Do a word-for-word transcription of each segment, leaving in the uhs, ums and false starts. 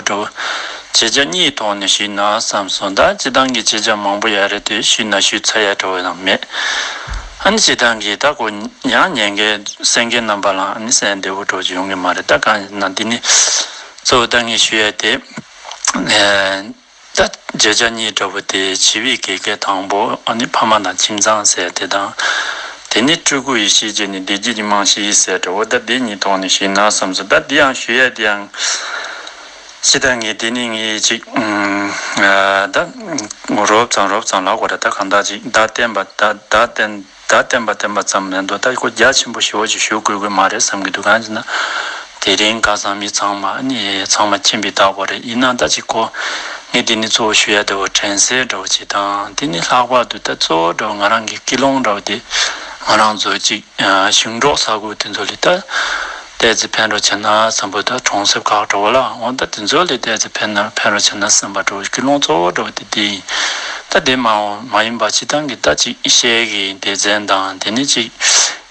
འགྲོ། བརྗོད་བྱ་གཉིས་ཐོག་ནས་ཞུས་ན་བསམ་སོང་། ད་སྤྱིར་བཏང་གི་བརྗོད་བྱ་མང་པོ་ཡོད་རེད་དེ་ཞུས་ན་ཞུས་ཚར་ཡ་འགྲོ་བ་ཡང་མེད། ཨ་ནི་སྤྱིར་བཏང་གི་ད་ཁོ་ཡང་ཉན་མཁན་གསན་མཁན་རྣམ་པ་ལ་ཨ་ནི་གསན་བདེ་བོ་འགྲོ་ཅིག་ཡོང་གི་མ་རེད། ད་གང་ཡིན་ན་འདི་ནི་གཙོ་བོ་ད་ངས་ཞུ་ཡ་དེ། ད་བརྗོད་བྱ་གཉིས་འདྲ་བོ་དེ་བྱིས་པའི་དགེ་རྒན་དང་པོ་ཨ་ནི་ཕ་མ་དང་ཁྱིམ་ཚང་ཟེར་དེ་དང་། དེ་ནི་སྤྲུལ་སྐུ་ཡེ་ཤེས་ཀྱི་ནི་བདེ་སྐྱིད་ཀྱི་རྨང་གཞི་ཟེར་འདྲ་བོ་ད་དེ་གཉིས་ཐོག་ནས་ཞུས་ན་བསམ་སོང་། ད་དེ་ཡང་ཞུ་ཡ་དེ་ཡང་ཅི་ད་ངས་དེ་ནི་ངས་ཅིག་ཨུམ་ཨ་ད་རོབ་ཙམ་རོབ་ཙམ་ལབ་དགོས་རེད། ད་གང་ལྟར་ཅིག་བརྡ་བསྟན་པ་ད་བརྡ་བསྟན་བརྡ་བསྟན་པ་བསྟན་པ་ཙམ་མིན་འདུག་ད་ཁོ་རྒྱ་ཆེན་པོ་ཞེ་པོ་ཅིག་ཞུ་དགོས་ཀྱི་མ་རེད་བསམ་གྱི་འདུག་གང་ཡིན་ཟེར་ན། དེ་རིང་ཁ་སང་མི་ཚང་མ་ནི་ཚང་མ་མཁྱེན་པའི་རྟགས་པོ་རེད། ཡིན་ན་ད་ཅིག་ཁོ་ངས་འདི་ནི་གཙོ་བོ་ཞུ་ཡ་དེ་བོ་དྲན་གསོ་འདྲ་བོ་ཅིག་དང་། དེ་ནི་ལྷག་པར་དུ་ད་གཙོ་བོ་འདྲ་བོ་ང་རང་གི་སྐུལ་སློང་འདྲ་བོ་དེ་ང་རང་ཚོ་ཅིག་ཞིང་འབྲོག་ས་ཁུལ་དེ་ཚོ་ལ་ད་ཏོག་ཙམ་ཕན་གྲོགས་བྱས་ན་བསམ་པ་ད་གྲོང་གསེབ་ཁག་འདྲ་བོ་ལ་འོ་ད་དེ་ཚོ་ལ་ཏོག་ཙམ་ཕན་ན་ཕན་གྲོགས་བྱས་ན་བསམ་པ་འདྲ་བོ་སྐུལ་སློང་གཙོ་བོ་འདྲ་བོ་དེ་དེ་ཡིན། ད་དེ་མ་འོང་མ་ཡིན་པ་སྤྱིར་བཏང་གི་ད་ཅིག་ཤེལ་གྱི་སྡེ་ཚན་དང་དེ་ནི་ཅིག་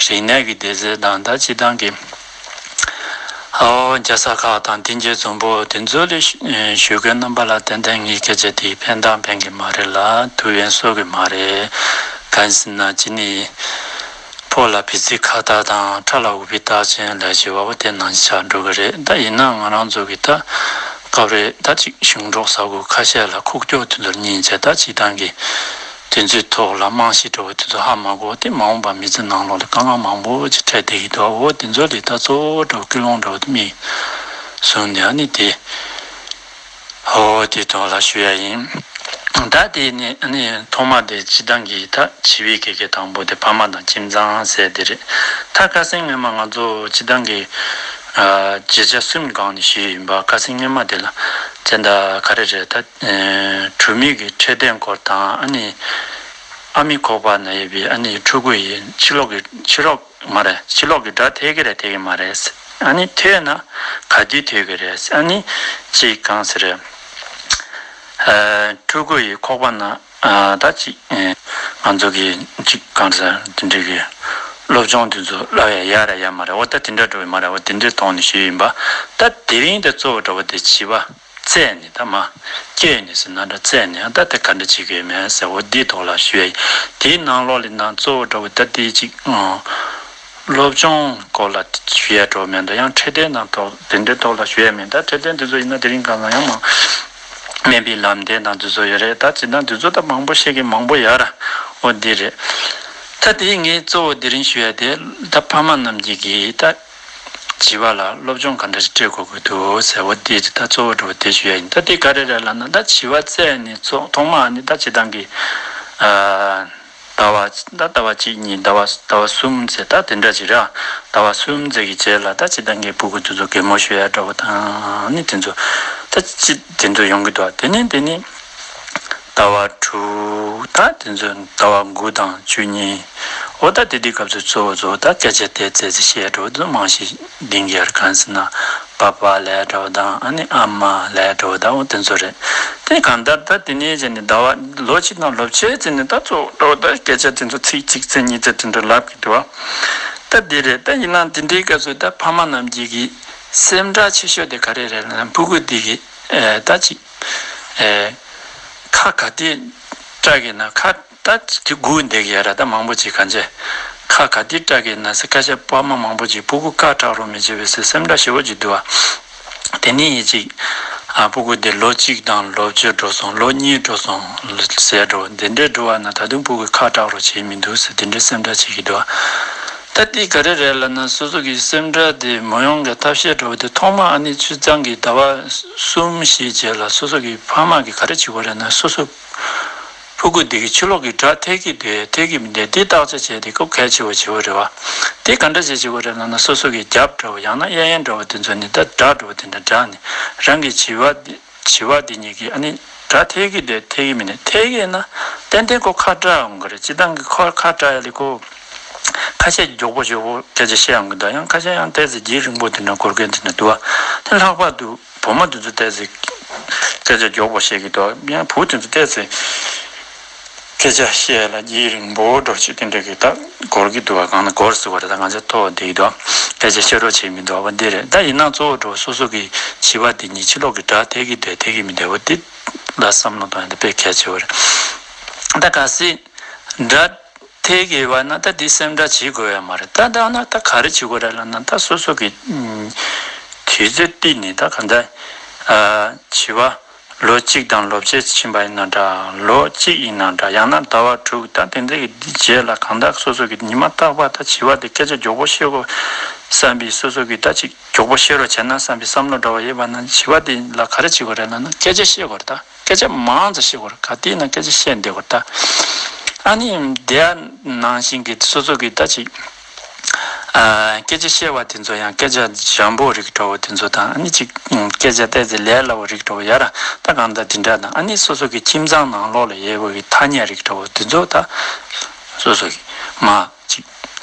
རིག་གནས་ཀྱི་སྡེ་ཚན་དང་ད་སྤྱིར་བཏང་གི་ཨོ་རྒྱལ་ས་ཁག་དང་དེ་འདྲའི་འཛོམས་པོ་དེ་ཚོ་ལ་ཞུ་མཁན་རྣམ་པ་ལ་ཏན་ཏན་ངའི་སྐད་ཆ་དེ་ཕན་དང་ཕན་གྱི་མ་རེད་ལ་ཐུགས་ཕན་གསོས་ཀྱི་མ་རེད། གང་ཟེར་ན་ཅི་ནི་ཕོ་ལ་བི་ཚི་ཁ་བཏགས་དང་ཁྲ་ལ་འུ་བི་བཏགས་ཅན་ལས་བྱེད་པ་པོ་དེ་ནང་བཞིན་ཆགས་འགྲོ་གི་རེད། ད་ཡིན་ན་ང་རང་ཚོ་གི་ད་སྐབས་རེ་ད་ཅིག་ཞིང་འབྲོག་ས་ཁུལ་ཁ་ཤས་ལ་ཁུག་ཀྱོག་དེ་ཚོར་ཉིན་བྱས་ད་སྤྱིར་བཏང་གི་དེ་ཚོའི་ཐོག་ལ་རྨང་གཞི་འདྲ་བོ་དེ་ཚོ་ཧ་མ་གོ་སྟེ་མ་འོངས་པ་མི་ཚེ་ནང་ལོགས་ལ་དཀའ་ངལ་མང་པོ་ཅིག་འཕྲད་བསྡད་ཀྱི་འདུག་འོ་དེ་ཚོ་ལས་ད་གཙོ་བོ་འདྲ་བོ་ཀུན་སློང་འདྲ་བོ་དེ་མིག་བཟུང་ནས་ཨ་ནི་དེ་འོ་དེ་ཐོག་ལ་ཞུ་ཡ་ཡིན། ད་དེ་ནི་ཨ་ནི་ཐོག་མ་དེ་སྤྱིར་བཏང་གི་ད་བྱིས་པའི་དགེ་རྒན་དང་པོ་དེ་ཕ་མ་དང་ཁྱིམ་ཚང་ཟེར་དེ་རེད། ད་ཁ་སང་སྔོན་མ་ང་ཚོ་སྤྱིར་བཏང་གི་བརྗོད་བྱ་གསུམ་སྒང་ནས་ཞུས་ཡིན་པ། ཁ་སང་སྔོན་མ་དེ་ལ་དེ་འདྲ་ག་རེ་རེད་ད། ཨེ་གྲོང་མི་གི་འཕྲོད་བསྟེན་སྐོར་དང་ཨ་ནི་ཨ་མའི་ཁོག་པ་ན་ཡོད་པའི་ཨ་ནི་ཕྲུ་གུ་ཡི་ཕྱི་ལོགས་ཀྱི་ཕྱི་ལོགས་མ་རེད་ཕྱི་ལོགས་ཀྱི་དགྲ་ཐེབས་ཀྱི་རེད་ཐེབས་ཀྱི་མ་རེད། ཨ་ནི་ཐེབས་ན་ག་དུས་ཐེབས་ཀྱི་རེད། ཨ་ནི་ཅིག་གང་ཟེར་རེད། ཨེ་ཕྲུ་གུ་ཡི་ཁོག་པ་ན་ཨ་ད་ཅིག་ཨེ་ང་ཚོ་གི་ཅིག་གང་ཟེར་དེ་འདྲའི་གི་སློབ་སྦྱོང་དེ་ཚོ་བསླབ་ཡ་ཡག་རེད་ཡག་མ་རེད། འོ་ད་དེ་འདྲ་འགྲོ་ཡི་མ་རེད། འོ་དེ་འདྲའི་ཐོག་ནས་ཞུས་ཡིན་པ། ད་དེ་རིང་དེ་གཙོ་བོ་འདྲ་བོ་དེ་བྱིས་པ། བཙལ་ནས་ད་མ། སྐྱེས་ནས་ཟེར་ན་འདྲ་བཙལ་ནས་ད་དེ་ག་འདྲ་བྱེད་དགོས་མེད་ཟེར་འོ་འདིའི་ཐོག་ལ་ཞུ་ཡ་ཡིན། དེའི་ནང་ལོགས་ལ་ན་གཙོ་བོ་འདྲ་བོ་ད་དེ་ཅིག་ཨང་། སློབ་སྦྱོང་སྐོར་ལ་ཞུ་ཡ་འགྲོ་མེད་འདུག་ཡང་འཕྲོད་བསྟེན་དང་ཐོག་དེ་འདྲའི་ཐོག་ལ་ཞུ་ཡ་མེད། ད་འཕྲོད་བསྟེན་དེ་ཚོ་ཡིན་ན་དེ་རིང་གང་ལ་ཡང་མང་། སྨན་པའི་ལམ་སྟོན་དང་དེ་ཚོ་ཡོད་རེད། ད་ཇི་ལྟར་དེ་ཚོ་ད་མང་པོ་ཤེས་ཀྱི་མང་པོ་ཡོད་ར། འོ་འདི་རེད། ད་དེ་ངས་གཙོ་བོ་དེ་རིང་ཞུ་ཡ་དེ་ད་ཕ་མ་རྣམས་ཀྱིས་ཀྱིས་ད། བྱིས་པ་ལ་སློབ་སྦྱོང་ག་འདྲ་ཞིག་སྤྲད་དགོས་ཀྱི་འདུག་ཟེར་བ་དེ་ད་གཙོ་བོ་འགྲོ་བ་དེ་ཞུ་ཡ་ཡིན། ད་དེ་ག་རེ་རེད་ལབ་ན་ད་བྱིས་པ་བཙས་ནས་ཚོ་ཐོག་མ་ནི་ད་སྤྱིར་བཏང་གི་ཟླ་བ་ད་ཟླ་བ་གཅིག་གཉིས་ཟླ་བ་ཟླ་བ་གསུམ་ཟེར་ད་དེ་འདྲ་ཞིག་རེད། ཟླ་བ་གསུམ་ཟེར་གི་རྗེས་ལ་ད་སྤྱིར་བཏང་གི་ཕྲུ་གུ་དེ་ཚོ་གད་མོ་ཤོར་ཡ་འདྲ་བོ་དང་ནི་དེ་ཚོ་ད་ཅི་དེ་ཚོ་ཡོང་གི་འདུག་དེ་ནས་དེ་ནས། ཟླ་བ་དྲུག་ད་དེ་ཚོ་ཟླ་བ་དགུ་དང་བཅུ་གཉིས། འོ་ད་དེ་དུས་སྐབས་སུ་གཙོ་བོ་གཙོ་བོ་ད་སྐད་ཆ་དེ་ཙེ་ཙེ་བཤད་འགྲོ་དུ་རྨང་གཞི་ལྡིང་གི་ཡར་གང་ཟེར་ན་པ་པ་ལས་འགྲོ་དང་ཨ་ནི་ཨ་མ་ལས་འགྲོ་དང་འོ་དེ་ཚོ་རེད། དེ་གང་ལྟར་ད་དེ་ནས་བྱས་ནས་ཟླ་བ་ལོ་གཅིག་དང་ལོ་ཕྱེད་ཙམ་ནས་ད་གཙོ་བོ་འགྲོ་ད་སྐད་ཆ་དེ་ཚོ་ཚིག་གཅིག་ཙེ་གཉིས་ཙེ་དེ་འདྲ་ལབ་གི་འདུག་ད་དེ་རེད། ད་ཡིན་ན་དེ་འདྲའི་སྐབས་སུ་ད་ཕ་མ་རྣམས་ཀྱིས་ཀྱི་སེམས་ཁྲལ་ཆེ་ཤོས་དེ་ག་རེ་རེད་ལབ་ན་ཕྲུ་གུ་འདི་གི་ད་ཅིག་ཨེ། ཁ་ག་དུས་སྐྲག་གི་ན་ཁ་ད་དེ་སྒུག་བསྡད་ཀྱི་ཡ་ར་ད་མང་པོ་ཅིག་གང་བྱས། ཁ་ག་དུས་སྐྲག་གི་ན་ཟེར་ཁ་ཤས་ཕ་མ་མང་པོ་ཅིག་ཕྲུ་གུ་ཁ་སྐྲག་རོགས་མི་བྱེད་པའི་ཟེར་སེམས་ཁྲལ་ཞེ་པོ་ཅིག་འདུག་བ། དེ་ནས་ཡིན་ཅིག་ཨ་ཕྲུ་གུ་དེ་ལོ་གཅིག་དང་ལོ་བཅུ་འགྲོ་སོང་ལོ་གཉིས་འགྲོ་སོང་ཟེར་འགྲོ་དེ་འདྲའི་འགྲོ་བ་ན་ད་དུང་ཕྲུ་གུ་ཁ་སྐྲག་རོགས་བྱེད་མི་འདུག་ཟེར་དེ་འདྲའི་སེམས་ཁྲལ་བྱེད་ཀྱི་འདུག་བ། ད་དེ་ག་རེ་རེད་ལབ་ན་སོ་སོ་གི་སེམས་ཁྲལ་དེ་མི་ཡོང་གི་ཐབས་ཤེས་འདྲ་བོ་དེ་ཐོག་མ་ཨ་ནི་ཆུ་གཙང་གི་ཟླ་བ་གསུམ་བཞི་རྗེས་ལ་སོ་སོ་གི་ཕ་མ་གི་ག་རེ་བྱེད་དགོས་རེད་ན་སོ་སོ་ཕྲུ་གུ་དེ་གི་ཕྱི་ལོགས་གི་དགྲ་ཐེབས་ཀྱི་འདུག་ཐེབས་ཀྱི་མི་འདུག་དེ་བརྟག་དཔྱད་བྱས་ཏེ་སྐབས་གལ་ཆེ་བ་བྱེད་དགོས་རེད་བ། དེ་ག་འདྲ་བྱས་བྱེད་དགོས་རེད་ལབ་ན་སོ་སོ་གི་རྒྱབ་འདྲ་བོ་ཡང་ན་གཡས་གཡོན་འདྲ་བོ་དེ་ཚོ་ནི་ད་དགྲ་འདྲ་བོ་དེ་འདྲ་དགྲ་ནི་རང་གི་བྱིས་པ་དེ། བྱིས་པ་དེ་གཉིས་ཀྱིས་ཨ་ནི་དགྲ་ཐེབས་ཀྱི་འདུག་ཐེབས་ཀྱི་མི་འདུག་ཐེབས་ཀྱི་ཡོད་ན་ཏན་ཏན་ཁོ་ཁ་སྐྲག་ཡོང་གི་རེད། སྤྱིར་བཏང་གི་ཁོ་ཁ་སྐྲག་ཡ་ལས་ཁོ་ཁ་ཤས་མགྱོགས་པོ་མགྱོགས་པོ་སྐད་ཆ་བཤད་ཡོང་གི་འདུག་ཡང་ཁ་ཤས་ཡང་ཏོག་ཙམ་རྒྱུན་རིང་པོ་དེ་འདྲ་འགོར་མཁན་དེ་འདྲ་འདུག་བ། དེ་ལྷག་པར་དུ་བུ་མོ་དེ་ཚོ་ཏོག་ཙམ་སྐད་ཆ་མགྱོགས་པོ་བཤད་ཀྱི་འདུག་ཡང་བུ་དེ་ཚོ་ཏོག་ཙམ་ སྐད་ཆ་བཤད་ལ་ཡིད་རིང་པོ་འགྲོ་ཆེད་དེ་འདྲ་གི་ད་གོར་གི་འདུག་བ། གང་ན་གོར་ཟེར་བ་རེད། ད་ང་ཚོ་ཐོག་བསྡད་ཀྱི་འདུག་སྐད་ཆ་བཤད་རོགས་བྱེད་མི་འདུག་བ། འདི་རེད། ད་ཡིན་ན་གཙོ་བོ་འགྲོ་སོ་སོ་གི་བྱིས་པ་དེ་ཉིད་ཕྱི་ལོགས་ཀྱི་དགྲ་ཐེག་གི་འདོད་ཐེག་གི་མི་འདོད་པ་དེ་ལ་བསམ་བློ་གཏོང་ཡ་དེ་དཔེ་གལ་ཆེ་བ་རེད། ད་གལ་སྲིད་དགྲ་ཐེག་གི་བ་ན་ད་འདི་སེམས་ཁྲལ་བྱེད་དགོས་ཡ་མ་རེད། ད་ད་ན་ད་ག་རེ་བྱེད་དགོས་རེད་ལབ་ན། ད་སོ་སོ་གི་དུས་ཚོད་བརྟེན་ནས་ད་ག་འདྲ་བྱིས་པ་ལོ་གཅིག་དང་ལོ་ཕྱེད་ཕྱིན་པ་ཡིན་ན་འདྲ། ལོ་གཅིག་ཡིན་ན་འདྲ། ཡང་ན་ཟླ་བ་དྲུག་ད་དེ་འདྲ་གི་རྗེས་ལ་གང་ལྟར་སོ་སོ་གི་ཉི་མ་རྟག་པར་ད་བྱིས་པ་དེ་སྐད་ཆ་མགྱོགས་པོ་བཤད་དགོས་བསམ་པའི། སོ་སོ་གི་ད་ཅིག་མགྱོགས་པོ་བཤད་རོགས་བྱས་ན་བསམ་པའི་བསམ་བློ་འདྲ་བ་ཡོད་པ་ན། བྱིས་པ་དེ་ལ་ག་རེ་བྱེད་དགོས་རེད་ལབ་ན། སྐད་ཆ་བཤད་དགོས་རེད། ད་སྐད་ཆ་མང་ཙམ་བཤད་དགོས་རེད། ག་དུས་ན་སྐད་ཆ་བཤད་བསྡད་དགོས་རེད། ད་ཨ་ནི་དེ་ནང་བཞིན་གྱི་སོ་སོ་གི་ད་ཅིག་ཨ། སྐད་ཆ་བཤད་པ་དེ་ཚོ་ཡང་སྐད་ཆ་འཇམ་པོ་རིགས་འདྲ་བོ་དེ་ཚོ་དང་། ཨ་ནི་ཅིག་ཨུམ། སྐད་ཆ་ཏོག་ཙམ་ལས་སླ་བོ་རིགས་འདྲ་བོ་ཡ་ར། ད་གང་ལྟར་དེ་འདྲ་དང་། ཨ་ནི་སོ་སོ་གི་ཁྱིམ་ཚང་ནང་ལོགས་ལ་ཡོད་པའི་ཐ་སྙད་རིགས་འདྲ་བོ་དེ་ཚོ་ད་སོ་སོ་གི་མ་ཅིག་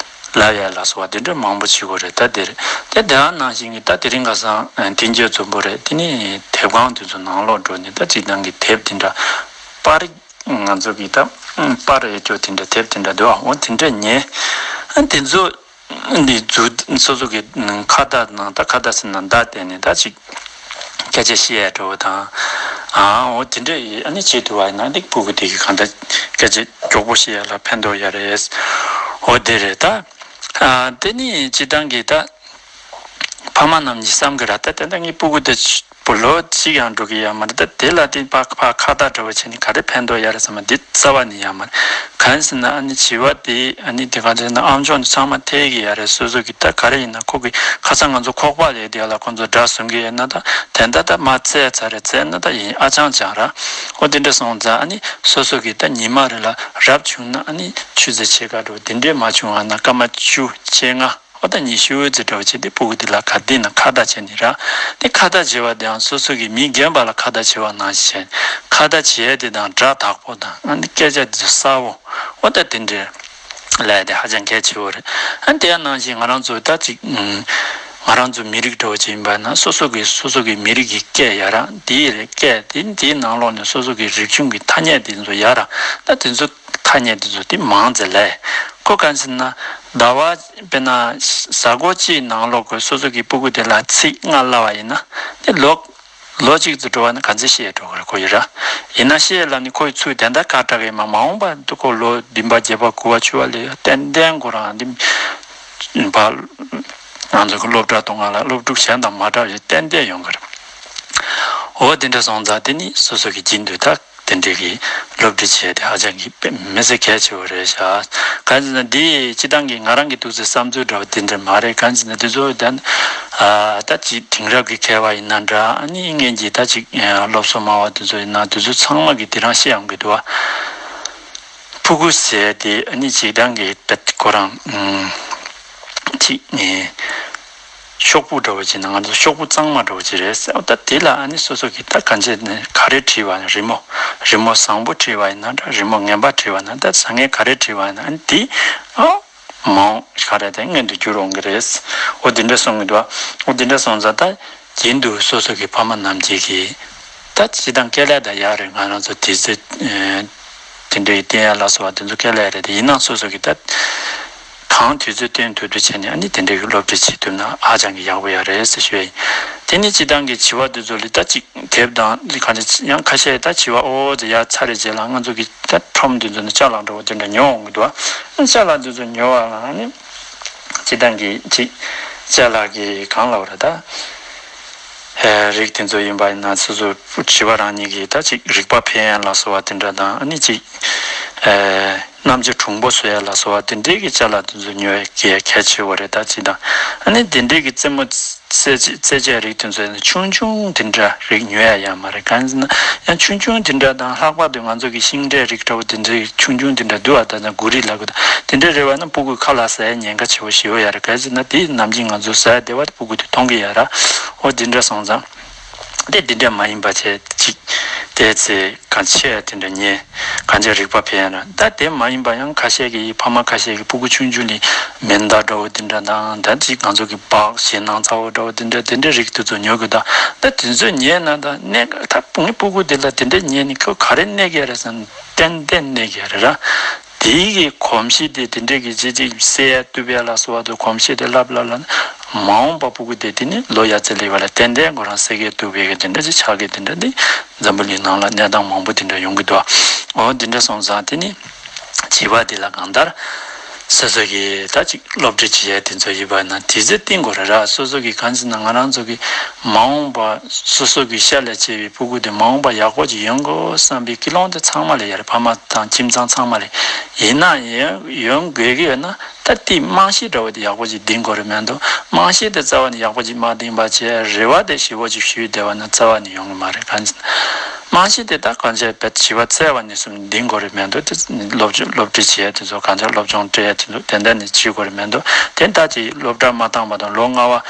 ལབ་ཡ་ལ་སོགས་པ་དེ་འདྲ་མང་པོ་བྱེད་དགོས་རེད། ད་དེ་རེད། དེ་དེ་ནང་བཞིན་གྱི་ད་དེ་རིང་ཁ་སང་ཨ། དེ་འཇོག་རྫོན་པོ་རེད། དེ་ནི་དེབ་ཁང་དེ་ཚོ་ནང་ལོགས་འགྲོ་ནས་ད་སྤྱིར་བཏང་གི་དེབ་དེ་འདྲ་པར། ང་ཚོ་གི་ད་པར་ཡོད་ཅོག་དེ་འདྲ། དེབ་དེ་འདྲ་འདུག་ཨ། འོ་དེ་འདྲ་ཉན། ཨ། དེ་ཚོ་འདི་འཛུགས། སོ་སོ་གི་ཁ་བརྡ་ནང་། ད་ཁ་བརྡ་ཟེར་ན་བརྡ་བསྟན་ནས་ད་ཅིག་སྐད་ཆ་བཤད་ཡ་འདྲ་བོ་དང་། ཨ། འོ་དེ་འདྲ་ཨ་ནི་བྱེད་ཐུབ་པ་ཡིན་ན། འདི་སྤུ་གུ་དེ་གི་གང་ལྟར་སྐད་ཆ་མགྱོགས་པོ་བཤད་ཡ་ལ་ཕན་ཐོགས་ཡ་རེད། འོ་དེ་རེད། ད་ཨ། དེ་ནི་སྤྱིར་བཏང་གི་ད་ཕ་མ་རྣམས་ཀྱིས་བསམ་གི་ར། ད་དེ་འདྲ་ངའི་སྤུ་གུ་དེ་པོ་ལོ་གཅིག་ཡང་འགྲོ་གི་ཡོད་མ་རེད། ད་དེ་ལ་དེ་ཕར་ཕར་ཁ་བརྡ་འདྲ་བོ་བྱས་ནས་ག་རེ་ཕན་ཐོགས་ཡ་རེད་བསམ་ན། དེ་རྩ་བ་ནས་ཡོད་མ་རེད། གང་ཟེར་ན་ཨ་ནི་བྱིས་པ་དེ་ཨ་ནི་དེ་ག་ཚོད་ན་ཨམ་ཅོག་ནི་ཚང་མ་ཐེག་གི་ཡོད་རེད། སོ་སོ་གི་ད་ག་རེ་ཡིན་ན་ཁོ་གི་ཁ་སང་ང་ཚོ་ཁོག་པ་ལས་དེ་ལ་ཁོ་ཚོ་སྒྲ་གསུང་གི་ཡོད་ན། ད་དེ་འདྲ་ད་མར་བཙལ་ཚར་རེད། བཙལ་ན་ད་ཡིན་ཨ་ཅང་ཅང་ར། འོ་དེ་འདྲ་སོང་ཙང་ཨ་ནི་སོ་སོ་གི་ད་ཉི་མ་རེ་ལ་རབ་བྱུང་ན་ཨ་ནི་ཆུ་ཚོད་ཕྱེད་ཀ་འགྲོ། དེ་འདྲས་མ་བྱུང་བ་ན་སྐར་མ་བཅུ་བཅོ་ལྔ། ཨོ་ད་ཉི་ཤུ་ཙམ་འདྲ་བོ་བྱས་ཏེ་སྤུ་གུ་དེ་ལ་ག་དེ་ན་ཁ་བརྡ་བྱས་ནས་ར། དེ་ཁ་བརྡ་བྱས་པ་དེའང་སོ་སོ་གི་མི་རྒན་པ་ལ་ཁ་བརྡ་བྱས་པ་ནང་བཞིན་བྱས། ཁ་བརྡ་བྱས་དེ་དང་སྒྲ་དག་པོ་དང་། ཨ་ནི་སྐད་ཆ་དེ་གསལ་བོ། ཨོ་ད་དེ་འདྲའི་ལས་དེ་ཧ་ཅང་གལ་ཆེ་བོ་རེད། ཨ་ནི་དེ་ཡང་ནང་བཞིན་ང་རང་ཚོ་ད་ཅིག་ཨུམ། ང་རང་ཚོ་མི་རིགས་འདྲ་བོ་ཅིག་ཡིན་པ་ན། སོ་སོ་གི་སོ་སོ་གི་མི་རིགས་ཀྱི་སྐད་ཡ་ར། དེའི་རེད། སྐད་དེ་དེའི་ནང་ལོགས་ནས་སོ་སོ་གི་རིག་གཞུང་གི་ཐ་སྙད་དེ་ཚོ་ཡ་ར། ད་དེ་ཚོ་ཐ་སྙད་དེ་ཚོ་དེ་མང་ཙམ་ལས། ཁོ་གང་ཟེར་ན་ཟླ་བ། དཔེར་ན་གཟའ་འཁོར་གཅིག་ནང་ལོགས་ཀྱི་སོ་སོ་གི་སྤུ་གུ་དེ་ལ་ཚིག་ལྔ་བསླབས་པ་ཡིན་ན། དེ་ལོ་ལོ་གཅིག་ཏུ་འགྲོ་བ་ན་ག་ཚོད་ཤེས་འགྲོ་གི་རེད། ཁོ་ཡིན་ར། ཡིན་ན་ཤེས་ལབ་ནི་ཁོ་ཡི་ཚུལ་དེ་འདྲ་ཁ་གྲག་གི་མ། མ་འོངས་པ་དུ་ཁོ་ལོ་བདུན་པ་བརྒྱད་པ་དགུ་པ་བཅུ་པ་ལ་ཡ་ཏན་ཏན་ཁོ་རང་འདི་ཕར་ང་ཚོ་གི་སློབ་གྲྭ་གཏོང་བ་ལ་སློབ་ཕྲུག་གཞན་དང་མ་འདྲ་བའི་ཏན་ཏན་ཡོང་གི་རེད། འོ་དེ་འདྲ་སོང་ཙང་དེ་ནི་སོ་སོ་གི་རྒྱུན་དུ་ད། དེ་འདྲའི་གི་སློབ་ཁྲིད་བྱས་ཏེ་ཧ་ཅང་གི་དཔེ་མི་སྲིད་གལ་ཆེ་བོ་རེད་ཤག་གང་ཟེར་ན་འདི་སྤྱིར་བཏང་གི་ང་རང་གི་ཐུགས་སྲས་བསམ་ཚུལ་འདྲ་བོ་དེ་འདྲ་མ་རེད། གང་ཟེར་ན་དེ་ཚོ་ད་ཨ་ད་ཅིག་དེང་རབས་ཀྱི་མཁས་པ་ཡིན་ན་འདྲ། ཨ་ནི་སྔོན་གྱི་ད་ཅིག་སློབ་གསོ་སྨྲ་བ་དེ་ཚོ་ཡིན་ན་དེ་ཚོ་ཚང་མ་གི་དེ་རང་བཤད་ཡོང་གི་འདུག་བ། ཕྲུ་གུ་ཟེར་དེ་ཨ་ནི་སྤྱིར་བཏང་གི་ད་ཁོ་རང་ཨུམ་ཅིག་ཨེ། ཤོག་བུ་འདྲ་བོ་ཅིག་ན། ང་ཚོ་ཤོག་བུ་གཙང་མ་འདྲ་བོ་ཅིག་རེད་ཟེར། ད་དེ་ལ་ཨ་ནི་སོ་སོ་གིས་ད་གང་བྱས་ནས་ག་རེ་བྲིས་པ་ཡིན། རི་མོ། རི་མོ་བཟང་པོ་བྲིས་པ་ཡིན་ན་འདྲ། རི་མོ་ངན་པ་བྲིས་པ་ན། ད་བཟང་ངན་ག་རེ་བྲིས་པ་ཡིན་ན་ཨ་ནི་དེ་ཨ་མང་ག་རེ་དེ་མངོན་དུ་འགྱུར་འོང་གི་རེད། འོ་དེ་འདྲ་གསུང་གི་འདུག་འོ་དེ་འདྲ་སོང་ཙང་ད་རྒྱུན་དུ་སོ་སོ་གི་ཕ་མ་རྣམས་ཀྱིས་ཀྱིས་ད་སྤྱིར་བཏང་སྐད་ལས་ད་ཡག་རེད། ང་རང་ཚོ་དེ་ཚེ་ཨེ། དེ་འདྲའི་བསྟན་ཡ་ལ་སོགས་པ་དེ་ཚོ་སྐད་ལས་རེད་དེ། ཡིན་ནའང་སོ་སོ་གིས་ད་གང་དུས་ཚོད་བསྟན་ཐུབ་ཐུབ་བྱས་ནས་ཨ་ནི་དེ་འདྲའི་གི་སློབ་ཁྲིད་བྱེད་ཐུབ་ན་ཧ་ཅང་གི་ཡག་པོ་ཡ་རེད་ཟེར་ཞུ་ཡ་ཡིན། དེ་ནི་སྤྱིར་བཏང་གི་བྱིས་པ་དེ་ཚོ་ལ་ད་ཅིག་དེབ་དང་ག་འདྲ་ཡང་ཁ་ཤས་ད་བྱིས་པ་ཨོ་ཙི་ཡར་ཚར་རེ་རྗེས་ལ་ང་ཚོ་གི་ད་ཁྲོམ་དེ་ཚོ་ནས་ཅ་ལག་འདྲ་བོ་དེ་འདྲ་ཉོ་འོང་གི་འདུག་ཨ་ཅ་ལག་དེ་ཚོ་ཉོ་བ་ལ་ཨ་ནི་སྤྱིར་བཏང་གི་ཅིག་ཅ་ལག་གི་གང་ལབ་རེད་ད། ཨེ། རིགས་དེ་ཚོ་ཡིན་པ་ཡིན་ན་སོ་སོ་བྱིས་པ་རང་ཉིད་ཀྱིས་ད་ཅིག་རིག་པ་འཕེལ་ཡ་ལ་སོགས་པ་དེ་འདྲ་དང་། ཨ་ནི་ཅིག་ཨེ། རྣམ་དཔྱོད་གྲུང་པོ་བཟོ་ཡ་ལ་སོགས་པ་དེ་འདྲའི་གི་ཅ་ལག་དེ་ཚོ་ཉོ་ཡ་གལ་ཆེ་བོ་རེད། ད་ཅིག་དང་ཨ་ནི་དེ་འདྲའི་གི་རྩེད་མོ་རྩེ་རྩེད་ཆས་རིགས་དེ་ཚོ་ཡིན་ན་ཆུང་ཆུང་དེ་འདྲ་རིགས་ཉོ་ཡ་ཡ་མ་རེད། གང་ཡིན་ཟེར་ན་ཡང་ཆུང་ཆུང་དེ་འདྲ་དང་། ལྷག་པར་དུ་ང་ཚོ་གི་ཤིང་འབྲས་རིགས་འདྲ་བོ་དེ་འདྲའི་ཆུང་ཆུང་དེ་འདྲ་འདུག་ཨ། ད་ན་གུ་རི་ལབ་དགོས། ད་དེ་འདྲ་རེད་པ་ན་སྤུ་གུ་ཁ་ལ་ཟ་ཡ་ཉེན་ཁ་ཆེ་བོ་ཞེ་པོ་ཡ་རེད། གང་ཡིན་ཟེར་ན་དེ་ནམ་རྒྱུན་ང་ཚོ་ཟ་ཡ་བདེ་བ་དེ་སྤུ་གུ་དེ་མཐོང་གི་ཡ་ར། འོ་དེ་འདྲ་སོང་ཙང་དེ་དེ་འདྲ་མ་ཡིན་པ་བྱས་ཅིག་དེ་ཚེ་གང་ཆེ་ཡ་དེ་འདྲ་ཉེ། གང་ཅི་རིག་པ་འཕེལ་ཡ་ར། ད་དེ་མ་ཡིན་པ་ཡང་ཁ་ཤས་ཀྱི་ཕ་མ་ཁ་ཤས་ཀྱི་སྤུ་གུ་ཆུང་ཆུང་ལ་མེ་མདའ་འདྲ་བོ་དེ་འདྲ་དང་། ད་ཅིག་ང་ཚོ་གི་སྦག་ཞེད་སྣང་ཚ་བོ་འདྲ་བོ་དེ་འདྲ་དེ་འདྲ་རིགས་དེ་ཚོ་ཉོ་གི་འདུག་ད་དེ་ཚོ་ཉོས་ན་ད་གནས་ད་ངའི་སྤུ་གུ་དེ་ལ་དེ་འདྲ་ཉོས་ནས་ཁོ་ག་རེ་གནས་ཀྱི་རེད་ཟེར་ན། ཏན་ཏན་གནས་ཀྱི་རེད་ར། དེའི་གི་གོམས་གཤིས་དེ་དེ་འདྲའི་གི་ཅི་ཅིག་སེལ་ཐུབ་ཡ་ལ་སོགས་པ་དེ་གོམས་གཤིས་དེ་ལབ་ལབ་ལ། མ་འོངས་པ་སྤུ་གུ་དེ་དེ་ནི་ལོ་ཡ་ཙེ་ལེགས་པ་ལ་ཏན་ཏན་ཁོ་རང་སེལ་གྱི་ཐུབ་པའི་གི་དེ་འདྲ་ཅིག་ཆགས་ཀྱི་དེ་འདྲ་དེ་འཛམ་བུ་གླིང་ནང་ལ་གནས་སྟངས་མང་པོ་དེ་འདྲ་ཡོང་གི་འདུག་འོ་དེ་འདྲ་སོང་ཙང་དེ་ནི་བྱིས་པ་དེ་ལ་གང་ལྟར་སོ་སོ་གི་ད་ཅིག་སློབ་ཁྲིད་བྱེད་ཡ་དེ་ཚོ་ཡིན་པ་ན་དེ་ཚོ་བསྟེན་དགོས་རེད་ར། སོ་སོ་གི་གང་ཟེར་ན་ང་རང་ཚོ་གི་མ་འོངས་པ་སོ་སོ་གི་ཤ་ལས་ཆད་པའི་སྤུ་གུ་དེ་མ་འོངས་པ་ཡག་པོ་ཅིག་ཡོང་དགོས་བསམ་པའི་ཀུན་སློང་དེ་ཚང་མ་ལ་ཡོད་རེད། ཕ་མ་དང་ཁྱིམ་ཚང་ཚང་མ་ལ། ཡིན་ན་ཡང་ཡོང་དགོས་ཀྱི་ཡོད་ན་ད་དེའི་རྨང་གཞི་འདྲ་བོ་དེ་ཡག་པོ་ཅིག་འདིང་དགོས་རེད་མ་གཏོགས། རྨང་གཞི་དེ་རྩ་བ་ནས་ཡག་པོ་ཅིག་མ་འདིང་བ་བྱས་རེ་བ་དེ་ཞེ་པོ་ཅིག་ཞུས་བསྡད་པ་ན་རྩ་བ་ནས་ཡོང་གི་མ་རེད། གང་ཟེར་ན་རྨང་གཞི་དེ་ད་གང་བྱས་བྱིས་པ་འཚོ་བ་ནས་བཟུང་འདིང་དགོས་རེད་མ་གཏོགས། དེ་སློབ་སློབ་ཁྲིད་བྱས་དེ་ཚོ་གང་ཆགས་སློབ་སྦྱོང་སྤྲད་དེ་ཚོ་དེ་འདྲ་ནས་བྱེད་དགོས་རེད་མ་གཏོགས། དེ་ད་ཅིག་སློབ་གྲྭ་མ་བཏང་བ་དང་ལོ་ལྔ་པ།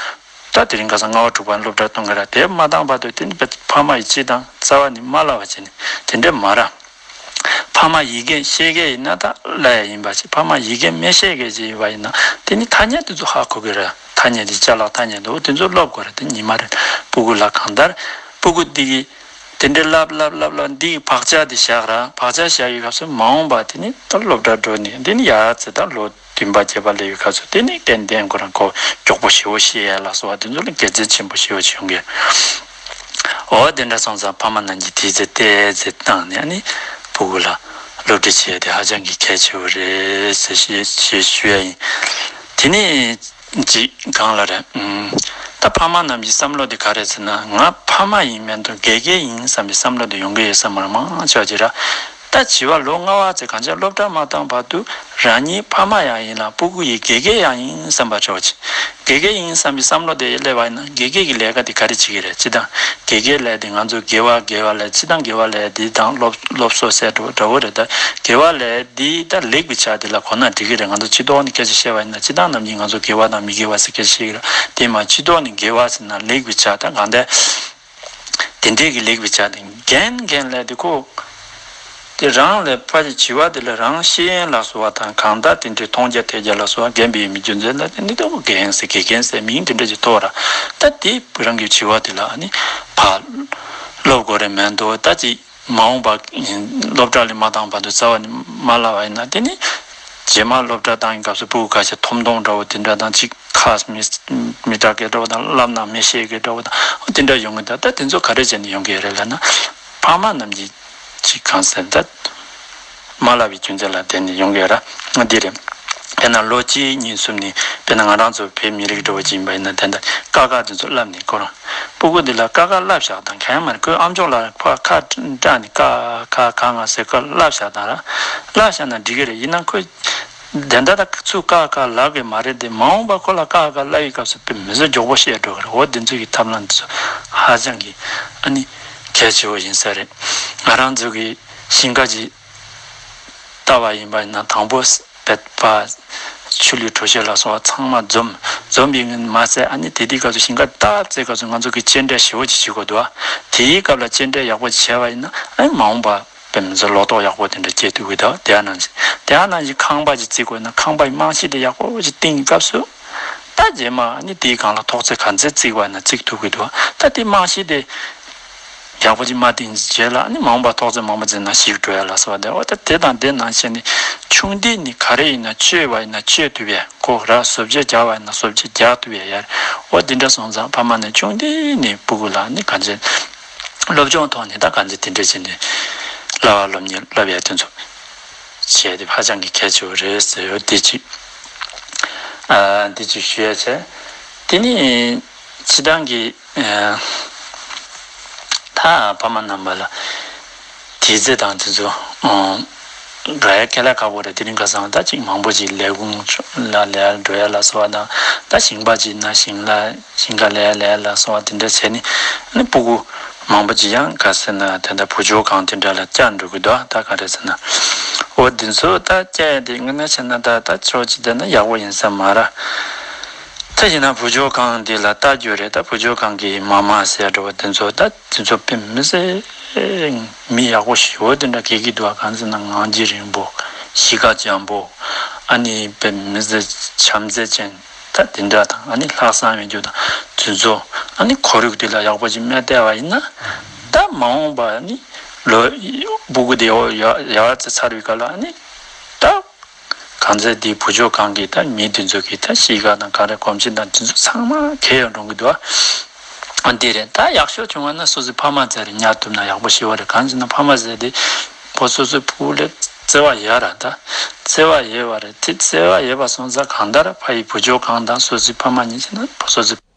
ད་དེ་རིང་ཁ་སང་ལྔ་པ་དྲུག་པ་སློབ་གྲྭ་གཏོང་གི་ར། དེ་མ་བཏང་བར་དུ་དེ་ནི་ཕ་མ་ཡིས་ཅི་དང་རྩ་བ་ནས་མ་བསླབ་པ་བྱས་ནས་དེ་འདྲ་མ་ར། ཕ་མ་ཡི་གེ་ཤེས་མཁན་ཡིན་ན་ད་བསླབ་ཡ་ཡིན་པ་ཞིག་ཕ་མ་ཡི་གེ་མི་ཤེས་མཁན་ཅིག་ཡིན་པ་ཡིན་ན་དེ་ནི་ཐ་སྙད་དེ་ཚོ་ཧ་གོ་གི་ར། ཐ་སྙད་དེ་ཅ་ལག་ཐ་སྙད་དེ་འོ་དེ་ཚོ་སློབ་དགོས་ར། དེ་ཉི་མ་རེ་སྤུ་གུ་ལ་གང་ལྟར་སྤུ་གུ་འདི་གི་དེ་འདྲའི་བསླབ་བསླབ་བསླབ་བསླབ་འདི་གི་བག་ཆགས་དེ་བཞག་ར། བག་ཆགས་བཞག་ཡོད་སྐབས་སུ་མ་འོངས་པ་དེ་ནི་ད་སློབ་གྲྭ་འགྲོ་ནས་འདི་ནི་ཡ་ཙེ་ད་ལོ་བདུན་པ་བརྒྱད་པ་སླེབས་ཡོད་སྐབས་སུ་དེ་ནི་ཏན་ཏན་ཁོ་རང་ཁོ་མགྱོགས་པོ་ཞེ་པོ་ཤེས་ཡ་ལ་སོགས་པ་དེ་ཚོ་ལ་དགེ་མཚན་ཆེན་པོ་ཞེ་པོ་ཅིག་ཡོང་གི། འོ་དེ་འདྲ་སོང་ཙང་ཕ་མ་རྣམས་ཀྱིས་དེའི་ཚེ་ཏེ་ཙེ་བཏང་ནས་ཨ་ནི་སྤུ་གུ་ལ་སློབ་ཁྲིད་བྱེད་ཡ་དེ་ཧ་ཅང་གི་གལ་ཆེ་བོ་རེད་ཟེར་ཞེས་ཞེས་ཞུ་ཡ་ཡིན། དེ་ནས་ཅིག་གང་ལ་རེད། ཨུམ། ད་ཕ་མ་རྣམས་ཀྱི་བསམ་བློ་དེ་ག་རེད་ཟེར་ན། ང་ཕ་མ་ཡིན་མིན་དུ་དགེ་རྒན་ཡིན་བསམ་པའི་བསམ་བློ་དེ་ཡོང་གི་ཡོད་ས་མ་རེད། མང་ཆེ་བ་ཅིག་ར། ད་བྱིས་པ་ལོ་ལྔ་པ་ཚོས་གང་ཅི་སློབ་གྲྭ་མ་བཏང་བར་དུ་རང་ཉིད་ཕ་མ་ཡང་ཡིན་ལ་སྤུ་གུ་ཡི་དགེ་རྒན་ཡང་ཡིན་བསམ་པ་ཆོག་ཅིག་དགེ་རྒན་ཡིན་བསམ་པའི་བསམ་བློ་དེ་སླེབས་པ་ཡིན་ན་དགེ་རྒན་གྱི་ལས་ཀ་དེ་ག་རེ་བྱེད་ཀྱི་རེད། སྤྱིར་བཏང་དགེ་རྒན་ལས་དེ་ང་ཚོ་དགེ་བ་དགེ་བ་ལས་སྤྱིར་བཏང་དགེ་བ་ལས་དེ་དང་སློབ་སློབ་གསོ་ཟེར་འགྲོ་འདྲ་བོ་རེད། ད་དགེ་བ་ལས་དེ་ད་ལེགས་པའི་ཆ་དེ་ལ་གོ་ན་འགྲིག་གི་རེད། ང་ཚོ་སྤྱི་ཐོག་ནས་སྐད་ཆ་བཤད་པ་ཡིན་ན་སྤྱིར་བཏང་ནམ་རྒྱུན་ང་ཚོ་དགེ་བ་དང་མི་དགེ་བ་ཟེར་སྐད་ཆ་བཤད་ཀྱི་རེད། དེ་མ་སྤྱི་ཐོག་ནས་དགེ་བ་ཟེར་ན་ལེགས་པའི་ཆ་ད་གང་ལྟར། དེ་འདྲས་ཀྱི་ལེགས་པའི་ཆ་དེ་རྒན་རྒན་ལས་དེ་ཁོ། དེ་རང་ལས་ཕ་གི་བྱིས་པ་དེ་ལ་རང་ཤེས་ཡོན་ལ་སོགས་པ་དང་གང་ལྟར་དེ་འདྲའི་མཐོང་རྒྱ་ཐོས་རྒྱ་ལ་སོགས་པ་རྒན་པའི་མི་རྒྱུ་མཚན་ལ་དེ་འདི་ལྟ་བུ་རྒན་ཟེར་དགེ་རྒན་ཟེར་མིང་དེ་འདྲ་ཅིག་ཐོགས་ར། ད་དེ་རང་གི་བྱིས་པ་དེ་ལ་ཨ་ནི་ཕ་སློབ་དགོས་རེད་མེད་འདུག་ད་ཅིག་མ་འོངས་པ་སློབ་གྲྭ་ལ་མ་བཏང་བར་དུ་རྩ་བ་ནས་མ་བསླབ་པ་ཡིན་ན་དེ་ནི་རྗེས་མ་སློབ་གྲྭ་བཏང་བའི་སྐབས་སུ་སྤུ་གུ་ཁ་ཤས་ཐོམ་གཏོང་འདྲ་བོ་དེ་འདྲ་དང་ཅིག་ཁ་མི་མི་གྲག་གི་འདྲ་བོ་དང་བསླབ་ན་མི་ཤེས་ཀྱི་འདྲ་བོ་དང་འོ་དེ་འདྲ་ཡོང་གི་འདུག་ད་དེ་ཚོ་ག་རེ་བྱས་ནས་ཡོང་གི་རེད་ལབ་ན་ཕ་མ་རྣམས་ཀྱིས་ཅིག་གང་ཟེར་ད་མ་བསླབ་པའི་རྒྱུ་མཚན་ལ་བརྟེན་ནས་ཡོང་གི་ར། འདི་རེད། དཔེར་ན་ལོ་གཅིག་གཉིས་གསུམ་ནས་དཔེར་ན་ང་རང་ཚོ་བོད་མི་རིགས་འདྲ་བོ་ཅིག་ཡིན་པ་ཡིན་ན་དེ་འདྲ་ཀ་ཁ་དེ་ཚོ་བསླབ་ནས་ཁོ་རང་སྤུ་གུ་འདི་ལ་ཀ་ཁ་བསླབ་བཞག་དང་གང་ཡང་མ་རེད། ཁོའི་ཨམ་ཅོག་ལ་ཕར་ཁ་བཀྲ་ནས་ཀ་ཁ་ག་ང་ཟེར་ཁོ་བསླབ་བཞག་དང་ར། བསླབ་བཞག་ན་འགྲིག་གི་རེད། ཡིན་ན་ཁོས་དེ་འདྲ་ད་ཚུར་ཀ་ཁ་ལབ་གི་མ་རེད་དེ། མ་འོངས་པ་ཁོ་ལ་ཀ་ཁ་ལབ་ཡི་སྐབས་སུ་དཔེ་མི་ཚོ་མགྱོགས་པོ་ཤེས་འགྲོ་གི་རེད། འོ་དེ་ཚོ་གི་ཐབས་ལམ་དེ་ཚོ་ཧ་ཅང་གི་ཨ་ནི་གལ་ཆེ་བོ་ཡིན་ས་རེད། ང་རང་ཚོ་གི་ཞིང་ཁ་ཅིག་བཏབ་པ་ཡིན་པ་ཡིན་ན་དང་པོ་བེད་པ་ཆུ་ལུད་གྲོ་ཞོ་ལ་སོགས་པ་ཚང་མ་འཛོམས་འཛོམས་པའི་མ་ཚད་ཨ་ནི་དེ་དུས་སྐབས་སུ་ཞིང་ཁ་བཏབ་ཚེ་སྐབས་སུ་ང་ཚོ་གི་གཅེས་སྤྲས་ཞེ་པོ་ཅིག་བྱེད་དགོས་འདུག་དེའི་སྐབས་ལ་གཅེས་སྤྲས་ཡག་པོ་ཅིག་བྱས་པ་ཡིན་ན་ཨ་ནི་མ་འོངས་པ་དཔེ་མི་སྲིད་ལོ་ཏོག་ཡག་པོ་དེ་འདྲ་སྐྱེ་ཐུབ་ཀྱི་འདུག་དེ་ཡང་ནང་བཞིན་དེ་ཡང་ནང་བཞིན་ཁང་པ་ཅིག་བརྩིགས་དགོས་ན་ཁང་པའི་རྨང་གཞི་དེ་ཡག་པོ་ཅིག་བཏིང་སྐབས་སུ། ད་རྗེས་མ་ནི་དེའི་སྒང་ལ་ཐོག་བརྩེགས་ག་ཚོད་བརྩིགས་པ་ན་བརྩིགས་ཐུབ་ཀྱི་འདུག་ད་དེ་རྨང་གཞི་དེ་ཡག་པོ་ཅིག་མ་བཏིང་རྗེས་ལ་ནི་མ་འོངས་པ་ཐོག་བརྩེགས་མང་པོ་བརྩིགས་ན་ཞིག་འགྲོ་ཡ་ལ་སོགས་པ་དེ། འོ་ད་དེ་དང་དེ་ནང་བཞིན་ནི་ཆུང་དུས་ནི་ག་རེ་ཡིན་ན་བཅོས་པ་ཡིན་ན་བཅོས་ཐུབ་ཡ་ཁོ་ར། བཟོ་བཅོས་རྒྱག་པ་ཡིན་ན་བཟོ་བཅོས་རྒྱག་ཐུབ་ཡ་ཡ། འོ་དེ་འདྲ་སོང་ཙང་ཕ་མ་ནི་ཆུང་དུས་ནི་སྤུ་གུ་ལ་ནི་གང་ཅི་སློབ་སྦྱོང་ཐོག་ནས་ད་གང་ཅི་དེ་འདྲ་བྱས་ནས་བསླབ་པ་སློབ་གཉེར་བསླབ་ཡ་དེ་ཚོ་བྱས་ཏེ་ཧ་ཅང་གི་གལ་ཆེ་བ་རེད་ཟེར་ཡོད་དེ་གཅིག་ཨ་དེ་གཅིག་ཞུ་ཡ་བྱས། དེ་ནི་སྤྱི་བཏང་གི་ཨ་ད་ཕ་མ་རྣམ་པ་ལ་དེ་ཚེ་དང་དེ་ཚོ་ཨ་འགྲོ་ཡ་ཁེ་ལས་ཁག་པོ་རེད། དེ་རིང་ཁ་སང་ད་ཅིག་མང་པོ་ཅིག་ལས་ཁུངས་ལ་ལས་འགྲོ་ཡ་ལ་སོགས་པ་དང་། ད་ཞིང་པ་ཅིག་ན་ཞིང་ལ་ཞིང་ཁ་ལས་ལས་ལ་སོགས་པ་དེ་འདྲ་བྱས་ནས་ནི་སྤུ་གུ་མང་པོ་ཅིག་ཡང་ག་ཟེར་ན་དེ་འདྲ་བུ་བཅོལ་ཁང་དེ་འདྲ་ལ་བསྐྱལ་འགྲོ་གི་འདུག་ད་ག་རེ་ཟེར་ན་འོ་འདི་ཚོ་ད་བསྐྱལ་ཡ་དེ་དངོས་གནས་བྱས་ན་ད་ད་ཕྱོགས་གཅིག་བལྟས་ན་ཡག་པོ་ཡིན་ས་མ་རེད། ད་ ད་ཡིན་ན་བུ་ཆོ་གང་འདི་ལ་ལྟ་རྒྱུ་རེད། ད་བུ་ཆོ་གང་གི་མ་མ་ཟེར་འགྲོ་བ་དེ་ཚོ་ད་དེ་ཚོ་དཔེ་མི་སྲིད་མི་ཡག་པོ་ཞེ་པོ་དེ་འདྲ་གེ་གི་འདུག་གང་ཟེར་ན་ངང་རྒྱུད་རིང་པོ། གཤིས་ཀ་འཇམ་པོ། ཨ་ནི་དཔེ་མི་སྲིད་བྱམས་བརྩེ་ཅན། ད་དེ་འདྲ་དང་ཨ་ནི་ལྷག་བསམ་ཡོད་རྒྱུ་དང་དེ་ཚོ། ཨ་ནི་ཁོར་ཡུག་དེ་ལ་ཡག་པོ་ཅིག་མེད་བསྡད་པ་ཡིན་ན། ད་མ་འོངས་པ་ཨ་ནི་ལོ་སྤུ་གུ་དེ་ཡོ་ཡ་ཡ་ཙེ་ཚར་བའི་སྐབས་ལ་ཨ་ནི་ད། གང་ཚེ་འདི་བུ་ཆོ་གང་གིས་ད་མི་དེ་ཚོ་གིས་ད་གཤིས་ཀ་དང་ག་རེ་གོམས་གཤིས་དང་དེ་ཚོ་ཚང་མ་གས་ཡང་འགྲོ་གི་འདུག་ཨ། འདི་རེད། ད་ཡག་ཤོས་བྱུང་བ་ན་སོ་སོའི་ཕ་མ་ཚེ་རིང་ཉར་ཐུབ་ན་ཡག་པོ་ཞེ་པོ་རེད། གང་ཟེར་ན་ཕ་མ་ཟེར་དེ་ཕོ་སོ་སོའི་ཕྲུ་གུ་ལས་བརྩེ་བ་ཡོད་ར། ད་བརྩེ་བ་ཡོད་པ་རེད། དེ་བརྩེ་བ་ཡོད་པ་སོང་ཙང་གང་ལྟར་ཕ་ཡི་བུ་ཆོ་གང་དང་སོ་སོའི་ཕ་མ་གཉིས་ཟེར་ན་ཕོ་སོ་སོའི།